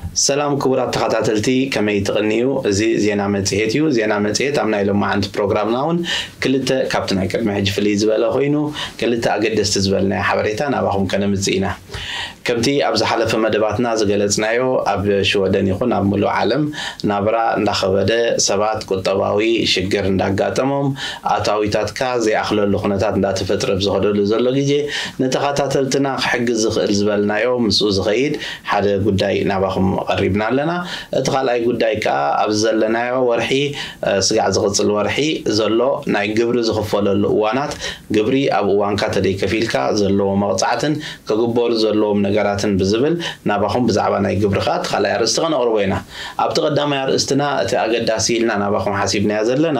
ሰላም ክቡራት ተኸታተልቲ፣ ከመይ ትቕንዩ? እዚ ዜና መጽሔት እዩ። ዜና መጽሔት ኣብ ናይ ሎማዓንቲ ፕሮግራምና እውን ክልተ ካብቲ ናይ ቅድሚ ሕጂ ፍልይ ዝበለ ኮይኑ፣ ክልተ ኣገደስቲ ዝበልናዮ ሓበሬታ ናባኹም ከነምጽእ ኢና። ከምቲ ኣብ ዝሓለፈ መደባትና ዝገለጽናዮ፣ ኣብ ሽወደን ይኹን ኣብ ምሉእ ዓለም ናብራ እንዳኸበደ፣ ሰባት ቁጠባዊ ሽግር እንዳጋጠሞም፣ ኣታዊታትካ ዘይኣኽለሉ ኩነታት እንዳተፈጥረ ብዝኸደሉ ዘሎ ግዜ፣ ንተኸታተልትና ክሕግዝ ዝኽእል ዝበልናዮ ምስኡ ዝኸይድ ሓደ ጉዳይ ናባኹም ቐሪብና ኣለና። እቲ ካልኣይ ጉዳይ ከኣ ኣብዚ ዘለናዮ ወርሒ፣ እ፣ ስጋዕ ዝቕጽል ወርሒ ዘሎ ናይ ግብሪ ዝኽፈለሉ እዋናት፣ ግብሪ ኣብ እዋንካ ተደይከፊልካ ዘለዎ መቕጻዕትን ክግበሩ ዘለዎም ነገራትን ብዝብል ናባኹም ብዛዕባ ናይ ግብሪ ከኣ እቲ ካልኣይ ኣርእስቲ ከነቕርቦ ኢና። ኣብቲ ቀዳማይ ኣርእስትና እቲ ኣገዳሲ ኢልና ናባኹም ሓሲብናዮ ዘለና፣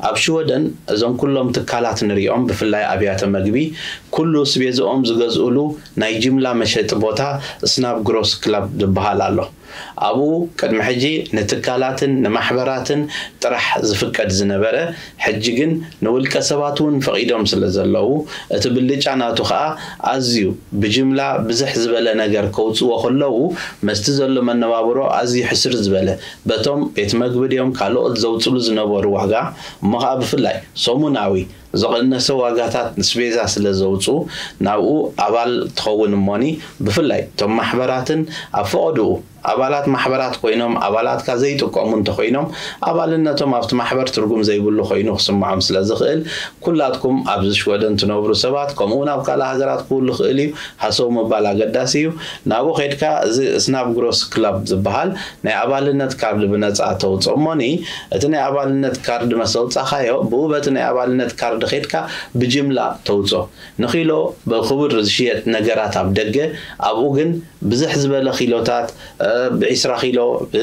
ኣብ ሽወደን እዞም ኩሎም ትካላት ንሪኦም፣ ብፍላይ ኣብያተ መግቢ፣ ኩሉ ስቤዝኦም ዝገዝኡሉ ናይ ጅምላ መሸጢ ቦታ ስናብ ግሮስ ክላብ ዝበሃል ኣሎ። ኣብኡ ቅድሚ ሕጂ ንትካላትን ንማሕበራትን ጥራሕ ዝፍቀድ ዝነበረ፣ ሕጂ ግን ንውልቀ ሰባት እውን ፈቒዶም ስለ ዘለዉ፣ እቲ ብልጫ ናቱ ኸኣ ኣዝዩ ብጅምላ ብዝሕ ዝበለ ነገር ከውጽዎ ከለዉ፣ መስቲ ዘሎ መነባብሮ ኣዝዩ ሕስር ዝበለ፣ በቶም ቤት መግቢ ድዮም ካልኦት ዘውጽሉ ዝነበሩ ዋጋ፣ እሞ ኸኣ ብፍላይ ሰሙናዊ ዝቐነሰ ዋጋታት ንስቤዛ ስለ ዘውጽኡ፣ ናብኡ ኣባል ትኸውን እሞኒ፣ ብፍላይ እቶም ማሕበራትን ኣብ ፈቐድኡ ኣባላት ማሕበራት ኮይኖም ኣባላትካ ዘይጥቀሙ እንተኾይኖም፣ ኣባልነቶም ኣብቲ ማሕበር ትርጉም ዘይብሉ ኮይኑ ክስምዖም ስለ ዝኽእል፣ ኩላትኩም ኣብዚ ሽወደን ትነብሩ ሰባት፣ ከምኡ እውን ኣብ ካልእ ሃገራት ክህሉ ይኽእል እዩ፣ ሃሰው ምባል ኣገዳሲ እዩ። ናብኡ ኸይድካ እዚ ስናብ ግሮስ ክለብ ዝበሃል ናይ ኣባልነት ካርድ ብነጻ ተውጽኦ እሞኒ፣ እቲ ናይ ኣባልነት ካርድ መሰውጻኻዮ፣ ብኡ በቲ ናይ ኣባልነት ካርድ ኸይድካ ብጅምላ ተውጽኦ። ንኺሎ ብኽቡር ዝሽየጥ ነገራት ኣብ ደገ፣ ኣብኡ ግን ብዝሕ ዝበለ ኪሎታት፣ እ፣ ብ20 ኪሎ፣ እ፣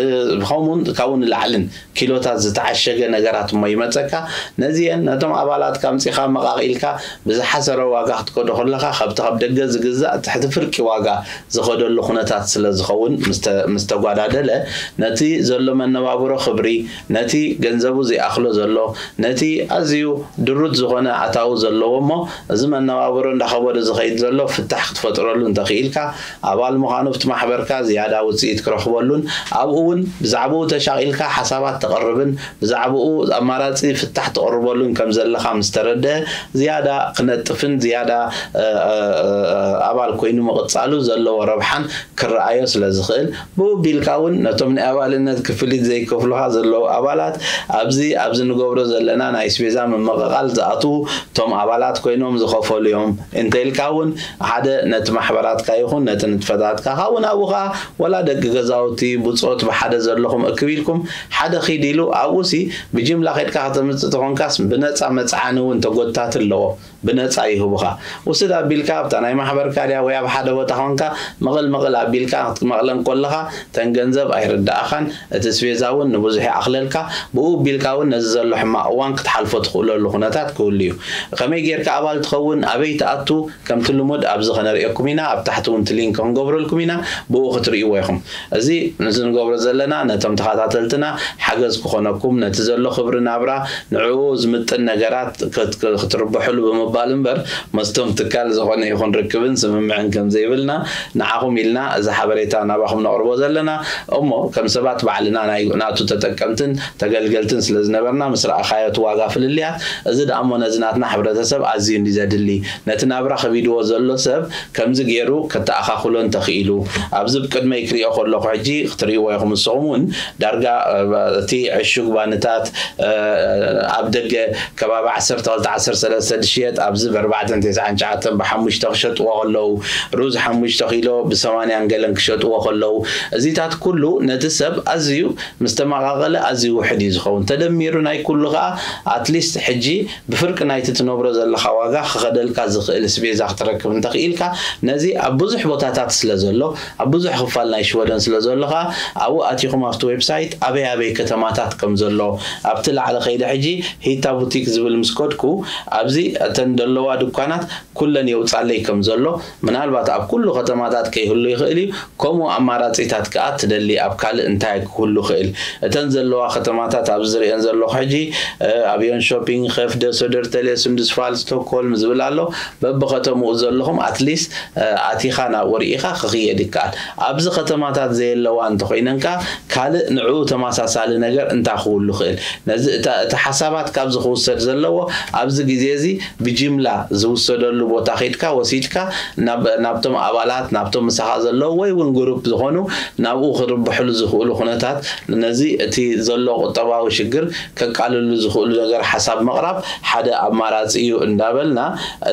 ከምኡውን ካብኡ ንላዕልን ኪሎታት ዝተዓሸገ ነገራት እሞ ይመጸካ። ነዚአን ነቶም ኣባላትካ ኣምጺኻ መቓቒልካ ብዝሓሰረ ዋጋ ክትከዶ ከለኻ፣ ካብቲ ካብ ደገ ዝግዛእ ትሕቲ ፍርቂ ዋጋ ዝኸደሉ ኩነታት ስለ ዝኸውን ምስ ተ-፣ ምስ ተጓዳደለ፣ ነቲ ዘሎ መነባብሮ ክብሪ፣ ነቲ ገንዘቡ ዘይኣኽሎ ዘሎ፣ ነቲ ኣዝዩ ድሩት ዝኾነ ኣታዊ ዘለዎ እሞ እዚ መነባብሮ እንዳኸበዶ ዝኸይድ ዘሎ ፍታሕ ክትፈጥረሉ እንተኽኢልካ፣ ኣባል ምዃኑ ኣብቲ ማሕበርካ ዝያዳ ውጽኢት ክረኽበሉን ኣብኡ እውን ብዛዕባኡ ተሻቒልካ ሓሳባት ተቕርብን ብዛዕባኡ ኣማራጺ ፍታሕ ተቕርበሉን ከም ዘለኻ ምስ ተረድአ፣ ዝያዳ ክነጥፍን ዝያዳ፣ እ፣ እ፣ እ፣ ኣባል ኮይኑ ምቕጻሉ ዘለዎ ረብሓን ክረኣዮ ስለ ዝኽእል፣ ብኡ ቢልካ እውን ነቶም ናይ ኣባልነት ክፍሊት ዘይከፍሉኻ ዘለዉ ኣባላት ኣብዚ፣ ኣብዚ ንገብሮ ዘለና ናይ ኣስቤዛ ምምቕቓል ዝኣትዉ እቶም ኣባላት ኮይኖም ዝኸፈሉ እዮም እንተ ኢልካ እውን፣ ሓደ ነቲ ማሕበራትካ ይኹን ነቲ ንጥፈታትካ፣ ካብኡ ናብኡ ኸዓ ወላ ደቂ ገዛውቲ፣ ብጾት፣ ብሓደ ዘለኹም እክብ ኢልኩም ሓደ ኺድ ኢሉ ኣብኡሲ ብጅምላ ኸይድካ ከተምጽእ ተኾንካስ ብነጻ መጽዓኒ እውን ተጎታቲ ኣለዎ። ብነጻ ይህቡኻ። ውስድ ኣቢልካ ኣብታ ናይ ማሕበርካ ድያ ወይ ኣብ ሓደ ቦታ ኾንካ መቐል መቐል ኣቢልካ ክትመቕለን ከለኻ፣ ተን ገንዘብ ኣይርድኣኻን፣ እቲ ስቤዛ እውን ንብዙሕ ይኣኽለልካ። ብኡ ኣቢልካ እውን ነዚ ዘሎ ሕማቕ እዋን ክትሓልፎ ትኽእለሉ ኩነታት ክህሉ እዩ። ከመይ ጌርካ ኣባል ትኸውን፣ ኣበይ ትኣቱ፣ ከምቲ ልሙድ ኣብዚ ከነርእየኩም ኢና፣ ኣብ ታሕቲ እውን እቲ ሊንክ ክንገብረልኩም ኢና፣ ብኡ ክትርእይዎ ኢኹም። እዚ፣ እዚ ንገብሮ ዘለና ነቶም ተኸታተልትና ሓገዝ ክኾነኩም፣ ነቲ ዘሎ ክብሪ ናብራ ንዕኡ ዝምጥን ነገራት ክት-፣ ክትርብሕሉ ብምባል እምበር፣ መስቶም ትካል ዝኾነ ይኹን ርክብን ስምምዕን ከም ዘይብልና ንዓኹም ኢልና እዚ ሓበሬታ ናባኹም ነቕርቦ ዘለና። እሞ ከም ሰባት ባዕልና ናይ ናቱ ተጠቀምትን ተገልገልትን ስለ ዝነበርና፣ ምስ ረኣኻዮ እቲ ዋጋ ፍልልያት፣ እዚ ደኣ እሞ ነዚ ናትና ሕብረተሰብ ኣዝዩ እንዲ ዘድሊ፣ ነቲ ናብራ ከቢድዎ ዘሎ ሰብ ከምዚ ገይሩ ከተኣኻኽሎ እንተኽኢሉ፣ ኣብዚ ብቅድመይ ክሪኦ ከለኹ ሕጂ ክትርእይዎ ኢኹም። ንስኹም እውን ዳርጋ፣ እ፣ እቲ ዕሹግ ባንታት፣ እ፣ ኣብ ደገ ከባቢ ዓሰርተ ክልተ ዓሰርተ ሰለስተ ዝሽየጥ ኣብዚ ብኣርባዕተን ተስዓን ትሽዓተን ብሓሙሽተ ክሸጥዎ ከለዉ፣ ሩዝ ሓሙሽተ ኪሎ ብሰማንያን ገለን ክሸጥዎ ከለዉ፣ እዚታት ኩሉ ነቲ ሰብ ኣዝዩ ምስ ተመቓቐለ ኣዝዩ ውሕድ እዩ ዝኸውን። ተደሚሩ ናይ ኩሉ ኸኣ ኣትሊስት ሕጂ ብፍርቂ ናይቲ ትነብሮ ዘለኻ ዋጋ ክኸደልካ ዝኽእል ስቤዛ ክትረክብ እንተኽኢልካ፣ ነዚ ኣብ ብዙሕ ቦታታት ስለ ዘሎ፣ ኣብ ብዙሕ ክፋል ናይ ሽወደን ስለ ዘሎ ኸኣ፣ ኣብኡ ኣቲኹም ኣብቲ ዌብሳይት ኣበይ ኣበይ ከተማታት ከም ዘሎ፣ ኣብቲ ላዕሊ ከይደ ሕጂ ሂታ ቡቲክ ዝብል ምስ ከድኩ፣ ኣብዚ እተን ዘለዋ ድኳናት ኩለን የውጻለይ ከም ዘሎ፣ ምናልባት ኣብ ኩሉ ከተማታት ከይህሉ ይኽእል እዩ። ከምኡ ኣማራጺታት ከኣ ትደሊ ኣብ ካልእ እንታይ ክህሉ ይኽእል? እተን ዘለዋ ከተማታት ኣብዚ ዝርእየን ዘለኹ ሕጂ፣ እ፣ ኣብ ዮንሾፒንግ፣ ኸፍደ፣ ሶደ፣ Södertälje፣ Sundsvall፣ Stockholm ዝብል ኣሎ። በብከተምኡ ዘለኹም ኣትሊስት ኣቲኻ ናብኡ ርኢኻ ክኽየድ ይከኣል። ኣብዚ ከተማታት ዘየለዋ እንተኾይነን ከኣ ካልእ ንዕኡ ተመሳሳሊ ነገር እንታይ ክህሉ ይኽእል? ነዚ እቲ ሓሳባት ካብዚ ክውሰድ ዘለዎ ኣብዚ ግዜ እዚ ብጅምላ ዝውሰደሉ ቦታ ኸይድካ ወሲድካ ናብቶም ኣባላት ናብቶም ምሳኻ ዘለዉ ወይ እውን ግሩፕ ዝኾኑ ናብኡ ክርብሕሉ ዝኽእሉ ኩነታት ነዚ እቲ ዘሎ ቁጠባዊ ሽግር ከቃልሉ ዝኽእሉ ነገር ሓሳብ ምቕራብ ሓደ ኣማራፂ እዩ እንዳበልና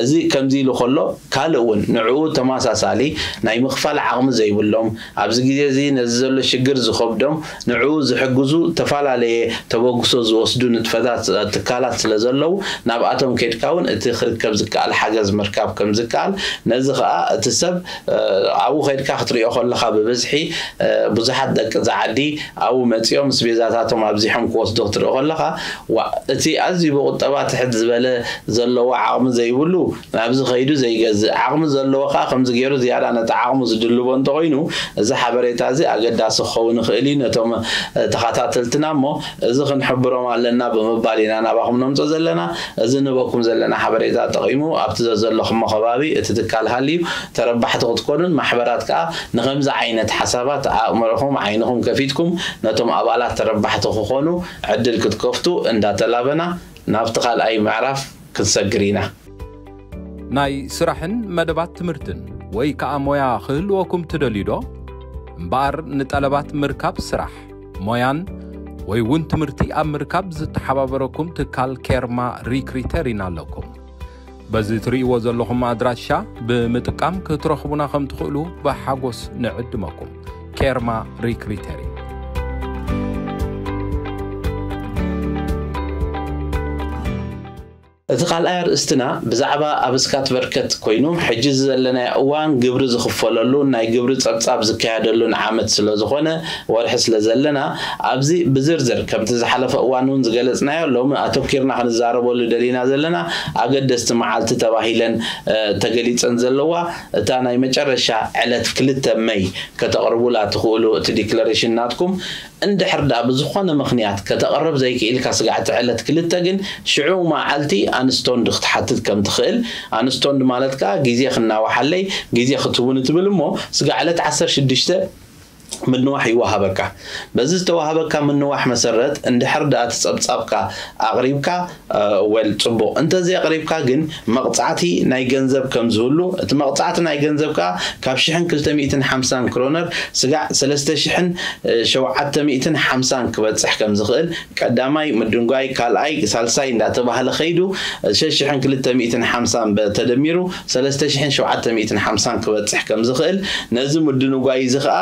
እዚ ከምዚ ኢሉ ከሎ ካልእ እውን ንዕኡ ተመሳሳሊ ናይ ምኽፋል ዓቕሚ ዘይብሎም ኣብዚ ግዜ እዚ ነዚ ዘሎ ሽግር ዝኸብዶም ንዕኡ ዝሕግዙ ዝተፈላለየ ተበግሶ ዝወስዱ ንጥፈታት ትካላት ስለ ዘለዉ ናብኣቶም ከድካ እውን እቲ ክርከብ ዝከኣል ሓገዝ ምርካብ ከም ዝከኣል ነዚ ከዓ እቲ ሰብ ኣብኡ ከድካ ክትሪኦ ከለካ ብብዝሒ ብዙሓት ደቂ ዛዓዲ ኣብኡ መፂኦም ስቤዛታቶም ኣብዚሖም ክወስዱ ክትርኢ ከለካ እቲ ኣዝዩ ብቁጠባ ትሕት ዝበለ ዘለዎ ዓቕሚ ዘይብሉ ናብዚ ከይዱ ዘይገዝእ ዓቕሚ ዘለዎ ከዓ ከምዚ ገይሩ ዝያዳ ነቲ ዓቕሙ ዝድልቦ እንተኮይኑ እዚ ሓበሬታ እዚ ኣገዳሲ ክኸውን ይኽእል እዩ ነቶም ተኸታተልትና እሞ እዚ ክንሕብሮም ኣለና ብምባል ኢና ናባኹም ነምፅኦ ዘለና። እዚ ንበኩም ዘለና ሓበሬታ ጠቒሙ ኣብቲ ዘዘለኹሞ ከባቢ እቲ ትካል ሃልዩ ተረባሕቲ ክትኮኑን ማሕበራት ከዓ ንኸምዚ ዓይነት ሓሳባት ኣእምሮኹም ዓይንኹም ከፊትኩም ነቶም ኣባላት ተረባሕቲ ክኾኑ ዕድል ክትከፍቱ እንዳተላበና ናብቲ ካልኣይ ምዕራፍ ክንሰግር ኢና። ናይ ስራሕን መደባት ትምህርትን ወይ ከዓ ሞያ ክህልወኩም ትደልዩ ዶ? እምበኣር ንጠለባት ምርካብ ስራሕ፣ ሞያን ወይ እውን ትምህርቲ ኣብ ምርካብ ዝተሓባበረኩም ትካል ኬርማ ሪክሪተር ኢና ኣለኩም። በዚ ትርእይዎ ዘለኹም ኣድራሻ ብምጥቃም ክትረኽቡና ከም ትኽእሉ ብሓጎስ ንዕድመኩም። ኬርማ ሪክሪተር እዩ። እቲ ካልኣይ ኣርእስትና ብዛዕባ ኣብ ስካት በርከት ኮይኑ ሕጂ እዚ ዘለናዮ እዋን ግብሪ ዝኽፈለሉን ናይ ግብሪ ጸብጻብ ዝካየደሉን ዓመት ስለ ዝኾነ ወርሒ ስለ ዘለና ኣብዚ ብዝርዝር ከምቲ ዝሓለፈ እዋን እውን ዝገለጽናዮ ሎሚ ኣተኪርና ክንዛረበሉ ደሊና ዘለና ኣገደስቲ መዓልቲ ተባሂለን ተገሊጸን ዘለዋ እታ ናይ መጨረሻ ዕለት ክልተ መይ ከተቕርቡላ ትኽእሉ እቲ ዲክለሬሽን ናትኩም እንድሕር ደኣ ብዝኾነ ምኽንያት ከተቕርብ ዘይክኢልካ ስጋዕ እቲ ዕለት ክልተ ግን ሽዑ መዓልቲ ኣንስቶንድ ክትሓትት ከም ትኽእል ኣንስቶንድ ማለት ከኣ ግዜ ክናዋሓለይ ግዜ ክትህቡኒ ትብል እሞ ስጋዕ ዕለት ዓሰርተ ሽዱሽተ ምንዋሕ ይወሃበካ በዚ ዝተዋሃበካ ምንዋሕ መሰረት እንድሕር ደኣ ትጸብጻብካ ኣቕሪብካ ወል ጽቡቕ እንተዘይ ኣቕሪብካ ግን መቕጻዕቲ ናይ ገንዘብ ከም ዝህሉ እቲ መቕጻዕቲ ናይ ገንዘብ ከኣ ካብ ሽሕን ክልተ ሚእትን ሓምሳን ክሮነር ስጋዕ ሰለስተ ሽሕን ሸውዓተ ሚእትን ሓምሳን ክበጽሕ ከም ዝኽእል ቀዳማይ ምድንጓይ ካልኣይ ሳልሳይ እንዳተባህለ ከይዱ ሸሽሕን ክልተ ሚእትን ሓምሳን ተደሚሩ ሰለስተ ሽሕን ሸውዓተ ሚእትን ሓምሳን ክበጽሕ ከም ዝኽእል ነዚ ምድንጓይ እዚ ከኣ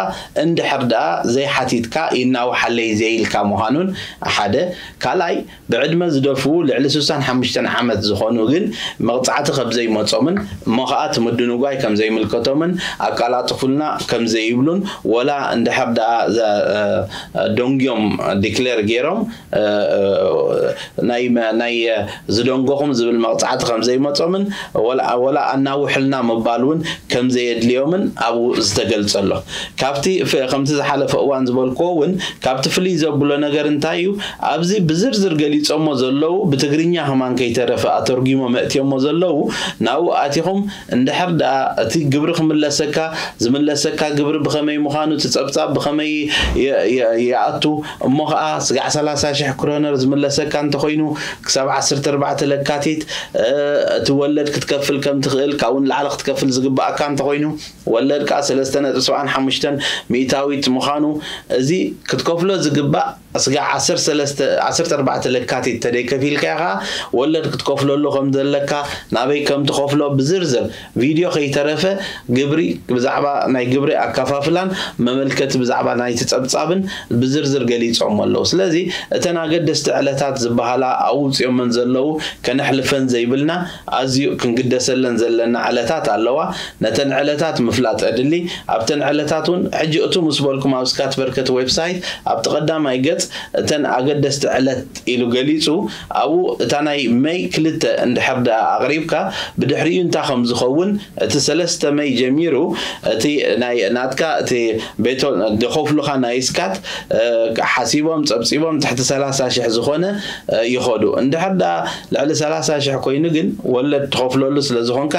እንድሕር ደኣ ዘይሓቲትካ ይናውሓለይ ዘይልካ ምዃኑን ሓደ ካልኣይ ብዕድመ ዝደፍኡ ልዕሊ ስሳን ሓሙሽተን ዓመት ዝኾኑ ግን መቕጻዕቲ ከም ዘይመጾምን እሞ ኸኣ እቲ ምድንጓይ ከም ዘይምልከቶምን ኣቀላጥፉልና ከም ዘይብሉን ወላ እንድሕር ደኣ ደንጊዮም ዲክሌር ገይሮም ናይ ዝደንጎኹም ዝብል መቕጻዕቲ ከም ዘይመጾምን ወላ ኣናውሕልና ምባል እውን ከም ዘየድልዮምን ኣብኡ ዝተገልጸ ኣሎ። ካብቲ ከምቲ ዝሓለፈ እዋን ዝበልክዎ እውን ካብቲ ፍልይ ዘብሎ ነገር እንታይ እዩ? ኣብዚ ብዝርዝር ገሊጾሞ ዘለዉ ብትግርኛ ከማን ከይተረፈ ኣተርጒሞም ኣእትዮሞ ዘለዉ ናብኡ ኣቲኹም እንድሕር ደኣ እቲ ግብሪ ክምለሰካ ዝምለሰካ ግብሪ ብኸመይ ምዃኑ እቲ ጸብጻብ ብኸመይ ይኣቱ እሞ ኸኣ ስጋዕ ሰላሳ ሽሕ ክሮነር ዝምለሰካ እንተኾይኑ ክሳብ ዓሰርተ ኣርባዕተ ለካቲት እቲ ወለድ ክትከፍል ከም ትኽእል ካብኡ ንላዕሊ ክትከፍል ዝግብኣካ እንተኾይኑ ወለድ ከዓ ሰለስተ ነጥቢ ሰብዓን ሓሙሽተን ሚእታዊት ምዃኑ እዚ ክትከፍሎ ዝግባእ ስጋዕ ዓሰርተ ኣርባዕተ ለካቲት ተደይ ከፊልካዮ ከዓ ወለድ ክትከፍለሉ ከም ዘለካ ናበይ ከም ትኸፍሎ ብዝርዝር ቪድዮ ከይተረፈ ግብሪ ብዛዕባ ናይ ግብሪ ኣከፋፍላን መመልከቲ ብዛዕባ ናይቲ ጸብጻብን ብዝርዝር ገሊጾም ኣለዉ ስለዚ እተን ኣገደስቲ ዕለታት ዝበሃላ ኣውፅኦመን ዘለዉ ከነሕልፈን ዘይብልና ኣዝዩ ክንግደሰለን ዘለና ዕለታት ኣለዋ ነተን ዕለታት ምፍላጥ ኣድሊ ኣብተን ዕለታት እውን ሕጂ እቱ ምስ በልኩም ኣብ ስካት በርከት ዌብሳይት ኣብቲ ቀዳማይ ገጽ እተን ኣገደስቲ ዕለት ኢሉ ገሊጹ። ኣብኡ እታ ናይ መይ ክልተ እንድሕር ደኣ ኣቕሪብካ፣ ብድሕሪኡ እንታይ ከም ዝኸውን፣ እቲ ሰለስተ መይ ጀሚሩ እቲ ናይ ናትካ እቲ ቤቶ ዝኸፍሉኻ ናይ ስካት ሓሲቦም ጸብጺቦም ትሕቲ ሰላሳ ሽሕ ዝኾነ ይኸዱ። እንድሕር ደኣ ልዕሊ ሰላሳ ሽሕ ኮይኑ ግን ወለድ ትኸፍለሉ ስለ ዝኾንካ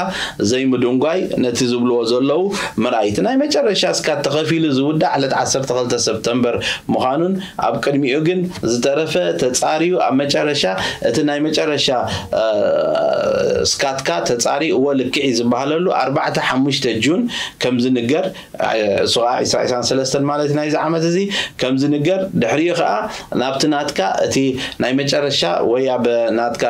ዘይምድንጓይ ነቲ ዝብልዎ ዘለዉ ምርኣይ። እቲ ናይ መጨረሻ ስካት ተኸፊሉ ዝውዳእ ዕለት ዓሰርተ ክልተ ሰፕተምበር ምዃኑን ኣብ ቅድሚኡ ግን ዝተረፈ ተጻርዩ ኣብ መጨረሻ እቲ ናይ መጨረሻ ስካትካ ተጻርዩ እወ ልክዕ እዩ ዝበሃለሉ ኣርባዕተ ሓሙሽተ ጁን ከም ዝንገር፣ እሱ ከዓ ዕስራ ዕስራን ሰለስተን ማለት ናይዚ ዓመት እዚ ከም ዝንገር፣ ድሕሪኡ ከዓ ናብቲ ናትካ እቲ ናይ መጨረሻ ወይ ኣብ ናትካ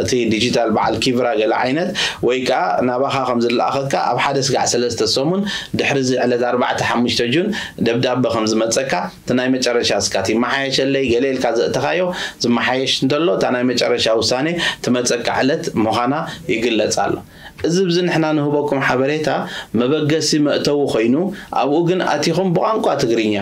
እቲ ዲጂታል በዓል ኪቭራ ገለ ዓይነት ወይ ከዓ ናባኻ ከም ዝለኣኸካ ኣብ ሓደ ስጋዕ ሰለስተ ሰሙን ድሕሪ እዚ ዕለት ኣርባዕተ ሓሙሽተ ጁን ደብዳበ ከም ዝመፀካ እቲ ናይ መጨረሻ ስካት ይመሓየሸለይ ገለ ኢልካ ዘእተኻዮ ዝመሓየሽ እንተሎ እታ ናይ መጨረሻ ውሳኔ ትመፀካ ዕለት ምዃና ይግለጽ ኣሎ። እዚ ብዚ ንሕና ንህበኩም ሓበሬታ መበገሲ መእተዊ ኮይኑ ኣብኡ ግን ኣቲኹም ብቋንቋ ትግርኛ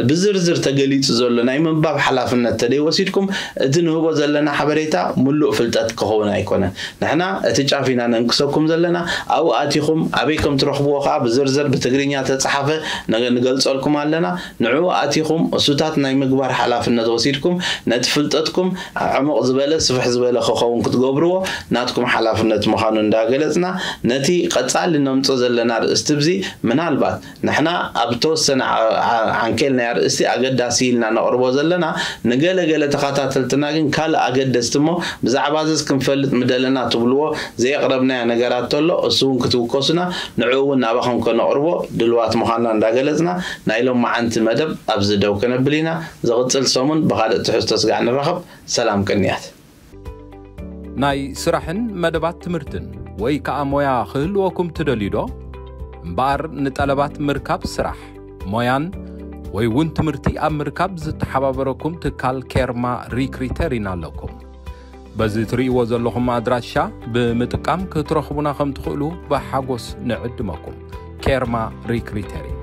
ብዝርዝር ተገሊጹ ዘሎ ናይ ምንባብ ሓላፍነት ተደይወሲድኩም እቲ ንህቦ ዘለና ሓበሬታ ሙሉእ ፍልጠት ክኸውን ኣይኮነን። ንሕና እቲ ጫፍ ኢና ነንክሰኩም ዘለና። ኣብኡ ኣቲኹም ኣበይ ከም ትረኽብዎ ከዓ ብዝርዝር ብትግርኛ ተጻሓፈ ንገልጸልኩም ኣለና። ንዕኡ ኣቲኹም እሱታት ናይ ምግባር ሓላፍነት ወሲድኩም ነቲ ፍልጠትኩም ዕሙቕ ዝበለ ስፍሕ ዝበለ ክኸውን ክትገብርዎ ናትኩም ሓላፍነት ምዃኑ እንዳገለጽና ነቲ ቀጻሊ ነምጾ ዘለና ርእስቲ ብዚ ምናልባት ንሕና ኣብ ተወሰነ ዓንኬል ናይ ኣርእስቲ ኣገዳሲ ኢልና ነቕርቦ ዘለና ንገለ ገለ ተኸታተልትና ግን ካልእ ኣገደስቲ እሞ ብዛዕባ ዝስ ክንፈልጥ ምደለና ትብልዎ ዘየቕረብናዮ ነገራት ተሎ እሱ እውን ክትውከሱና ንዕኡ እውን ናባኹም ከነቕርቦ ድልዋት ምዃንና እንዳገለጽና ናይ ሎማዓንቲ መደብ ኣብዚ ደው ከነብል ኢና። ዝቕጽል ሰሙን ብኻልእ ትሕዝቶ ስጋዕ ንራኸብ። ሰላም ቅንያት። ናይ ስራሕን መደባት ትምህርትን ወይ ከዓ ሞያ ክህልወኩም ትደልዩ ዶ? እምበኣር ንጠለባት ምርካብ ስራሕ፣ ሞያን ወይ እውን ትምህርቲ ኣብ ምርካብ ዝተሓባበረኩም ትካል ኬርማ ሪክሪተር ኢና ኣለኩም። በዚ ትርእይዎ ዘለኹም ኣድራሻ ብምጥቃም ክትረኽቡና ከም ትኽእሉ ብሓጎስ ንዕድመኩም። ኬርማ ሪክሪተር እዩ።